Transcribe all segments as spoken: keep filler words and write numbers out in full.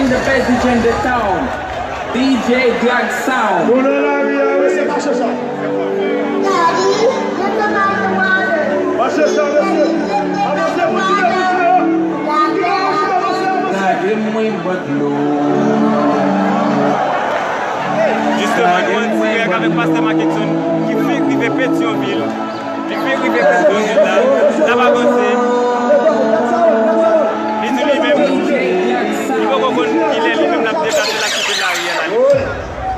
The best D J in the town, D J Gag Sound. Nou nan lari a, wi. Mesye, mache sa. Mache sa, mesye. Avanse, mesye, mesye. Lage mwen bò dlo. Jisteman, nou an dirèk avèk Pastè Mackenson ki fenk rive Petyonvil. Li fenk rive Petyonvil la, l ap avanse. Li di li menm, li poko konn kilè li menm l ap deplase, l ap kite lari a la.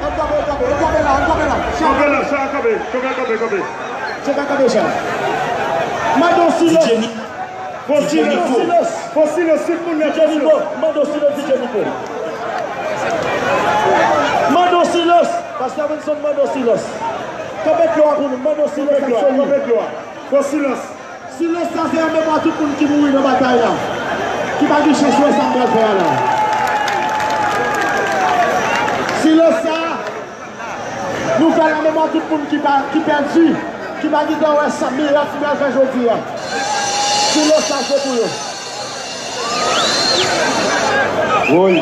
Kanpe la, kanpe la, kanpe la. Kanpe la, sa, kanpe, kanpe, kanpe, kanpe. Se pa kanpe sa. Mande yon silans. Fò silans, silans. Fò silans, tout moun nan silans. Mande yon silans, D J Nico. Mande yon silans. Pastè Mackenson, mande yon silans. Kanpe dlo a pou nou, mande yon silans absoli. Kanpe dlo a. Fò silans. Silans sa se an memwa tout moun ki mouri nan batay la, ki pa gen chans wè sa m pral fè a la. Silans sa, nou fè l an memwa tout moun ki pa, ki pèdi, ki pa gentan wè sa mirak m pral fè jodi a. Silans sa se pou yo. Woy.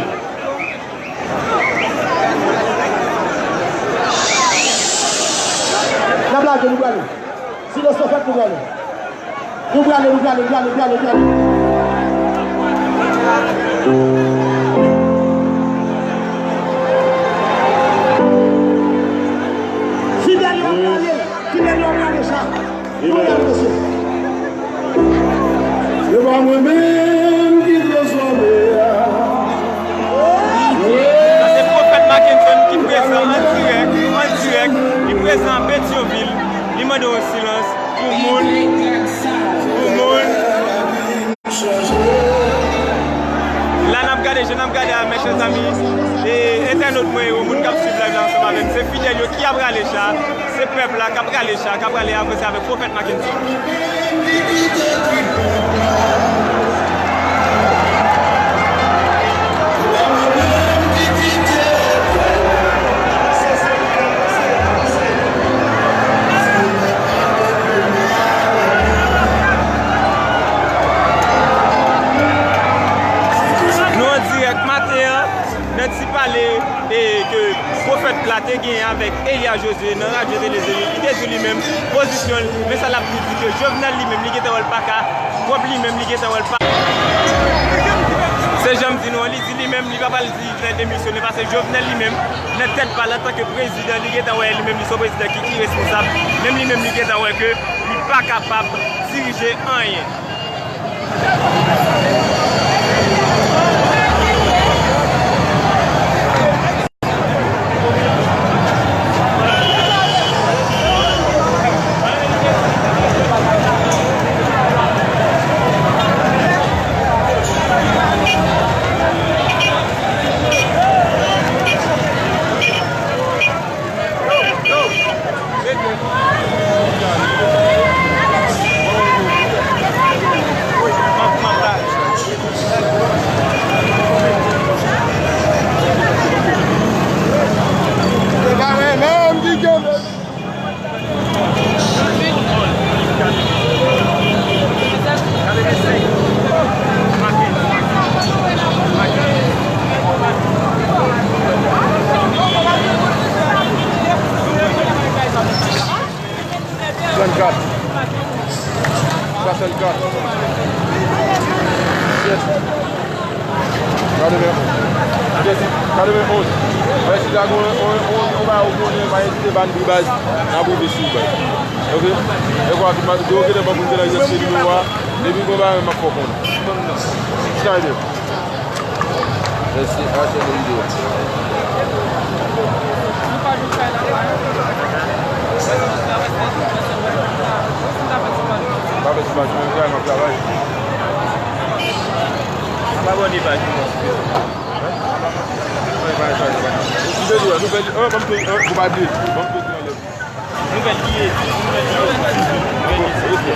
N ap lage, nou prale. Silans la fèt, nou prale. Nou prale, nou prale, nou prale, nou prale, nou prale. Fidèl yo ap prale, fidèl yo ap prale, sa. Nou prale, mesye. Se pa mwen menm ki transfòme a. Sa se Pwofèt Mackenson ki prezan an dirèk, an dirèk. Li prezan Petyonvil. Li mande yon silans pou moun, pou moun. La n ap gade, jan n ap gade a, mèchè zanmi, e entènòt mwen yo, moun k ap swiv live la ansanm avè m, se fidèl yo ki ap rale cha, se pèp la k ap rale cha, k ap rale avanse avèk Pwofèt Mackenson. Nou an dirèk maten an, nan ti pale, e, ke pwofèt la te genyen avèk Elia José nan Radyo Tele Zenith, li te di li menm pozisyon l, men sa l ap di, di ke Jovenel li menm, li gentan wè l pa ka, Trump li menm, li gentan wè l pa. Se jan m di nou an, li di li menm, li pa pral di Jovenel demisyone, paske Jovenel li menm, nan tèt pa l antanke prezidan, li gentan wè li menm, li se yon prezidan ki iresponsab, menm li menm, li gentan wè ke li pa kapab dirije anyen. Swasannkat. Swasannkat. Yes. Katreven. Yes. Katreven onz. Mwen si ta gon on, on, on ba ou konnen, pa ezite ban pri baz. N ap rive sou baz. Oke? E kwa ki pa di oke, lè pa moun ki la, jeste nimewo a. Depi gon bagay, m ap fè w konnen. Sa e de. Mèsi, achte de videyo. Pa fè ti paj, men m travay, m ap travay. Abòne paj mwen. Mwen pa travay. Videyo, nou pèdi, oh, ban m pèdi, oh, ou pa di, ban m pèdi anlè. Nouvèl ki ye, nouvèl ki ye, nouvèl ki ye.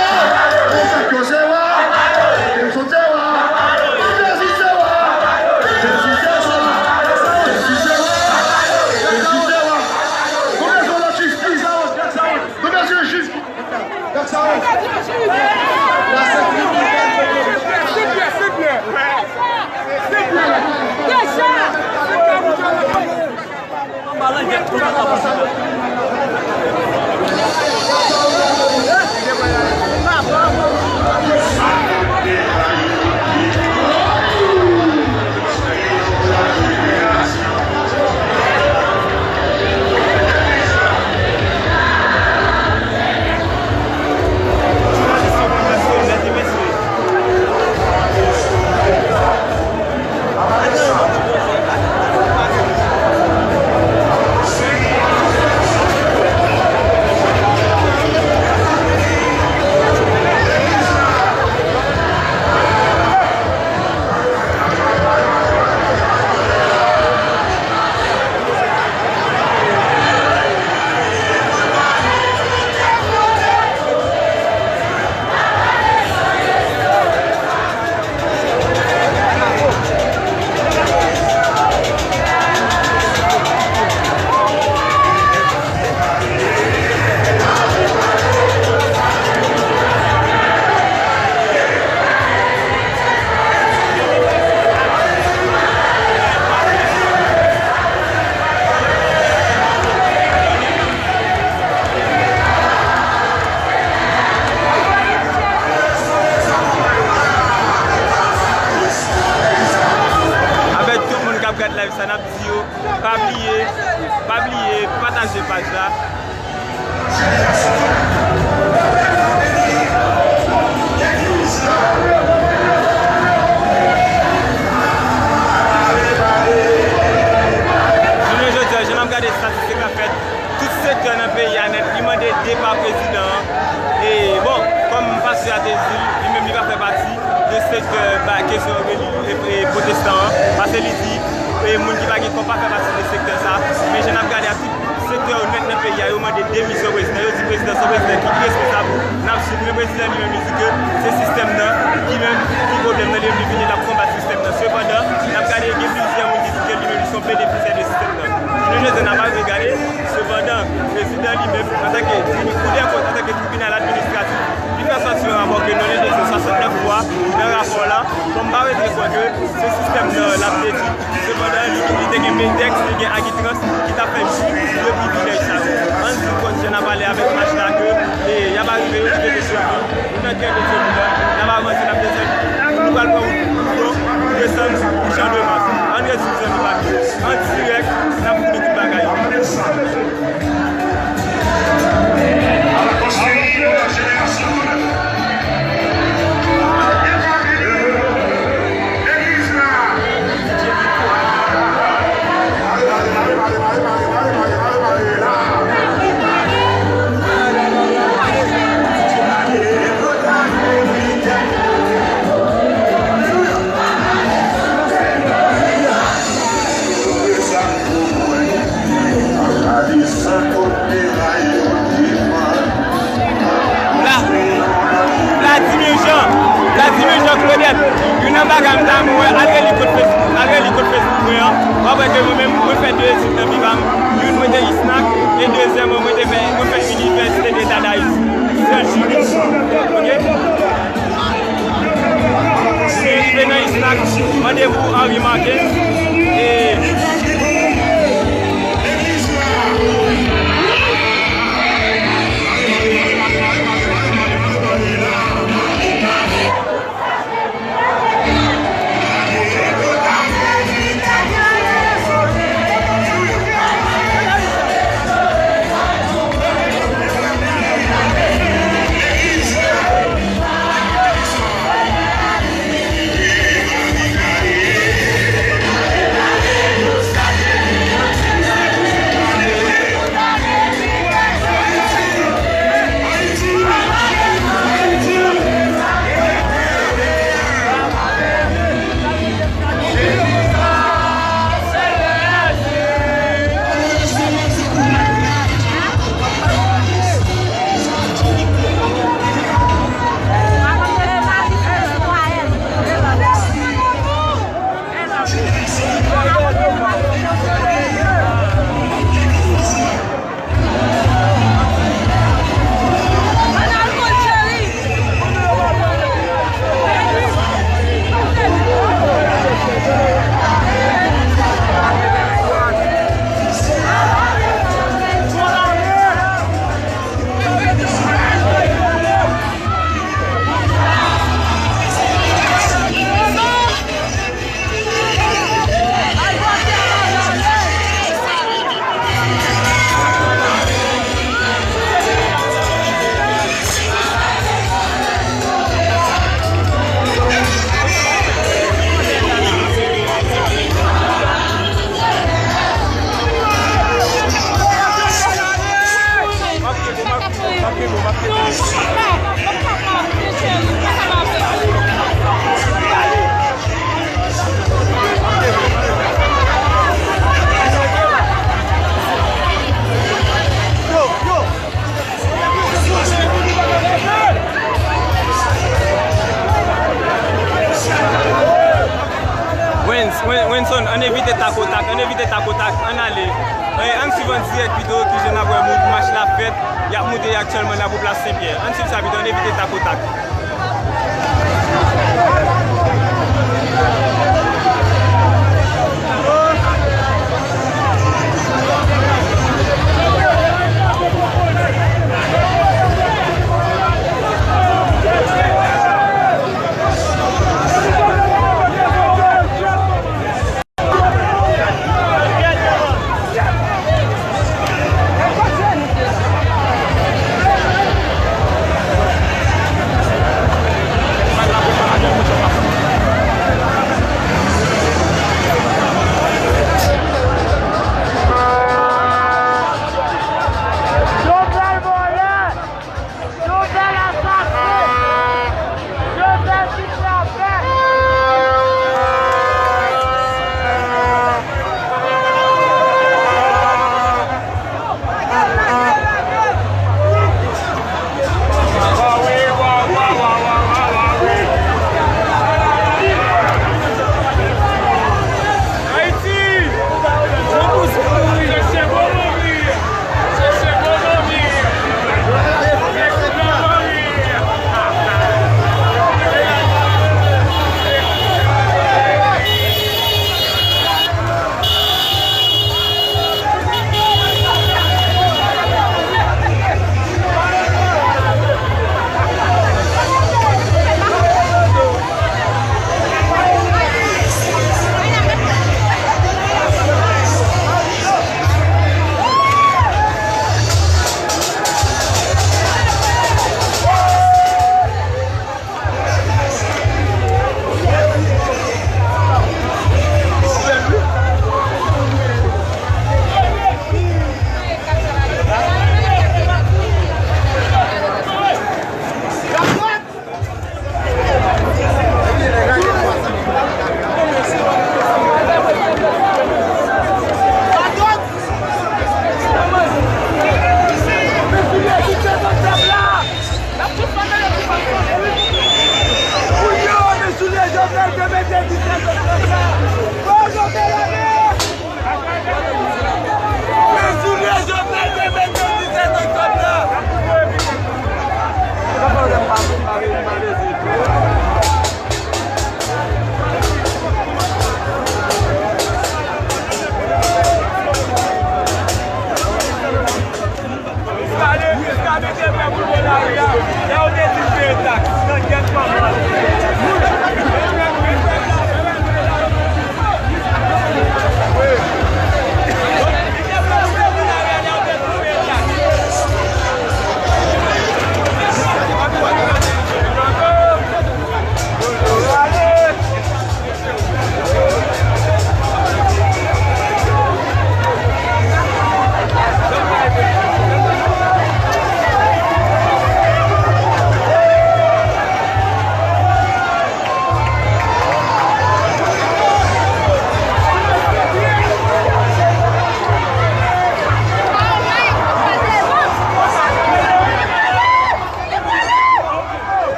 Jezi se wa! Jezi se wa! Jezi se wa! Jezi se wa! Jezi se wa! Nou bezwen lòt jij, pliz! Nou bezwen jij! Avèk tout moun k ap gad live sa, n ap di yo, pa bliye, pa bliye pataje paj la. Jounen jodi a, jan n ap gade estatistik la fèt, tout sektè nan peyi a nèt, li mande depa prezidan an. E, bon, kòm pastè a te di l, li menm li pa fè pati de sektè ba kesyon reli-, e, e, pwotestan an, paske li di, e, moun ki pa gen kò pa fè pati de sektè sa. Men jan n ap gade a, tout sektè yo nèt nan peyi a, yo mande demisyon prezidan. Yo di prezidan se yon prezidan ki iresponsab. N ap swiv, men prezidan li menm, li di ke se sistèm nan ki menm ki pwoblèm nan, li menm li vini, l ap konbat sistèm nan. Sepandan, n ap gade, gen plizyè moun ki di ke li menm li se yon benefisyè de sistèm nan. Jounen jodi a, n ap rive gade, sepandan, prezidan li menm, antanke tribinal, antanke tribinal administratif, li fè sòti yon rapò ke non, li te swasantnèf fwa nan rapò la. M pa regle kwè ke se sistèm nan l ap detwi. Sepandan, li, li te gen Medex, li gen Agitrans ki t ap fè jwi de privilèj sa yo. Ann di kòz jan n ap ale avèk mach la ke, e, y ap arive, yo rive Petyonvil. Nou nan tren Petyonvil la, n ap avanse, n ap desann. Nou pral pran wout Boudon pou desann pou Chandemars. Ann ret sou zanmi pa nou. An dirèk, n ap vini tout bagay. Vla-, Vladimir Jean, Vladimir Jean Claudette, youn nan bagay m ta renmen wè, al reli kont Facebook, al reli kont Facebook mwen an, w ap wè ke mwen menm, mwen fè de etid nan vi pa m, youn mwen te ISNAC, e dezyèm mwen, mwen te fè, mwen fè Inivèsite Deta Dayiti, Sèl Jimmy, ok? Li rive nan ISNAC, mande pou Henri Marquez. E Wens, Wen-, Wenson, ann evite takotak, ann evite takotak, ann ale. Eh, ann swiv an dirèk pito kijan n ap wè moun, mach la ap fèt, y ap moute aktyèlman la pou plas Senpyè. Ann swiv sa pito, ann evite takotak.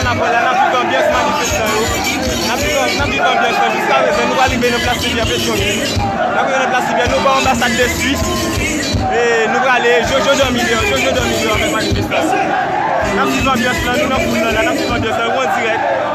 Apre la, n ap viv anbyans manifestan yo. N ap viv, n ap viv anbyans lan. Jiska prezan, nou pral rive nan plas Rivyè Petyonvil. N ap rive nan plas Rivyè, nou bò anbasad de Swis. E nou prale, Jojo dòmi deyò, Jojo dòmi deyò avèk manifestan. N ap viv anbyans lan, nou nan foul lan la, n ap viv anbyans lan, nou an dirèk.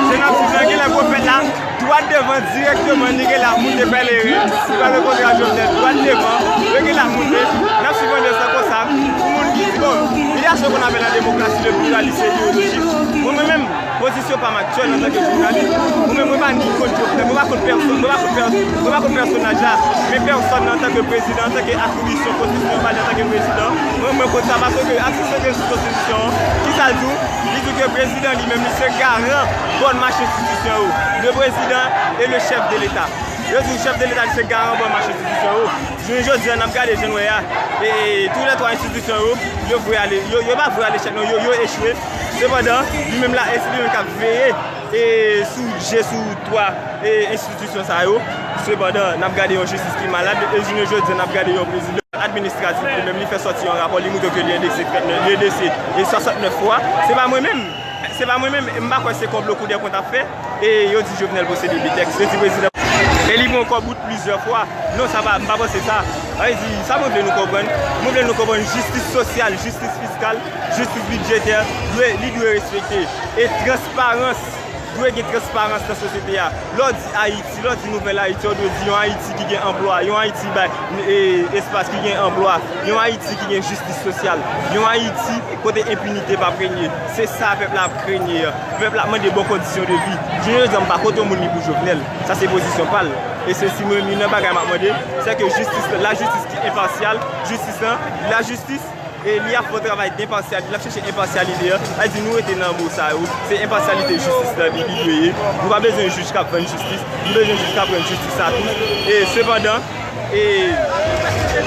Se nan sou jan genlè pwofèt la, dwat devan dirèkteman, li genlè ap moute Pèleren, li pral rankontre ak Jovenel, dwat devan, yo genlè ap moute, n ap sivande sa konsa, pou moun ki di, bon, il y a ce qu'on appelle la démocratie, le pluralisme idéologique. Mwen, mwen menm, pozisyon pa m aktyèl antanke jounalis, mwen menm, mwen pa ni kont Jovenel, mwen pa kont pèsonn, mwen pa kont pèsonn, mwen pa kont pèsonaj la, men pèsonn nan antanke prezidan, antanke atribisyon konstitisyon ba li antanke prezidan, mwen, mwen kont sa paske atik senk sou konstitisyon an, ki sa l di w? Li di ke prezidan li menm, li se garan bòn mach enstitisyon yo. Le président est le chef de l'État. Yo di w chèf de leta li se garan bòn mach enstitisyon yo. Jounen jodi a, n ap gade jan n wè a, e, tou lè twa enstitisyon yo, yo vwe ale, yo, yo pa vwe al echèk non, yo, yo echwe. Sepandan, li menm la, e se li menm k ap veye, e, sou je sou twa, e, enstitisyon sa yo. Sepandan, n ap gade yon jistis ki malad, e jounen jodi a, n ap gade yon prezidan administratif li menm, li fè sòti yon rapò, li montre ke li endekse trant nèf, li endekse, e, swasant nèf fwa. Se pa mwen menm, se pa mwen menm, e m pa kwè se konplo Cour des Comptes ap fè, e yo di Jovenel posede de tèks, yo di prezidan. E li pran kòb wout plizyè fwa. Non, sa pa, m pa panse sa. Sa vle di, sa mwen vle nou konprann, mwen vle nou konprann jistis sosyal, jistis fiskal, jistis bidjetè, dwe, li dwe respekte. E transparans, dwe gen transparans nan sosyete a. Lè w di Ayiti, lè w di nouvèl Ayiti, w dwe di yon Ayiti ki gen anplwa, yon Ayiti bay, e, espas ki gen anplwa, yon Ayiti ki gen jistis sosyal, yon Ayiti kote enpinite p ap renye. Se sa pèp la ap krenye. Pèp la ap mande bon kondisyon de vi. Jounen jodi a, m pa kont yon moun li pou Jovenel. Sa se pozisyon pa l. E se si mwen, youn nan bagay m ap mande, se ke jistis, lajistis ki enpasyal, jistis lan, lajistis, e li ap fè yon travay denpasyalite, l ap chèche enpasyalite an. Sa vle di nou rete nan mo sa yo. Se enpasyalite jistis lan li, li dwe ye. Nou pa bezwen jij k ap vann jistis. Nou bezwen jij k ap rann jistis a tou. E sepandan, e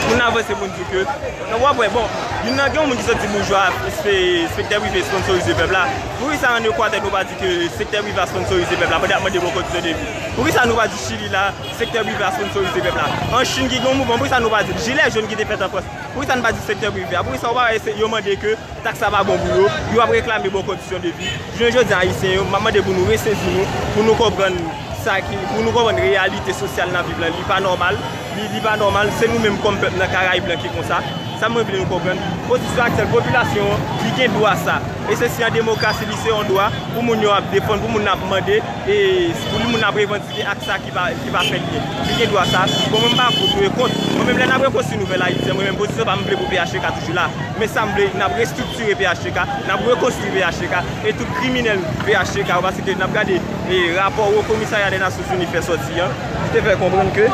pou n avanse pou n di ke, w ap wè, bon, youn nan gen yon moun ki sot di boujwa, se sektè prive sponsorize pèp la. Poukisa an Ekwatè nou pa di ke sektè prive a sponsorize pèp la pandan y ap mande bon kondisyon de vi? Poukisa nou pa di Chili la, sektè prive a sponsorize pèp la? An Chin ki gen yon mouvman, poukisa nou pa di l? Jilè jòn ki te fèt an Frans, poukisa n pa di sektè prive a? Poukisa w pa wè se, yo mande ke taks la pa bon pou yo, yo ap reklame bon kondisyon de vi. Jounen jodi a, Ayisyen yo, m ap mande pou nou resezi nou, pou nou konprann sa ki, pou nou konprann reyalite sosyal n ap viv lan, li pa nòmal, li, li pa nòmal, se nou menm kòm pèp nan Karayib lan ki konsa. Sa mwen vle nou konprann, pozisyon aktyèl popilasyon an, li gen dwa sa. E se si an demokrasi, li se yon dwa pou moun yo ap defann, pou moun ap mande, e pou moun ap revandike ak sa ki pa, ki pa fèt byen. Li gen dwa sa. Bon, mwen m pa pou dwe kont. Mwen menm lè n ap rekonstwi nouvèl Ayiti an, mwen menm pozisyon pa m, m vle pou P H T K toujou la. Men sa m vle, n ap restriktire P H T K, n ap rekonstwi P H T K, e tout kriminèl P H T K yo, paske n ap gade, e, rapò Wo Komisarya dè Nasyonzini fè sòti an, ki te fè konprann ke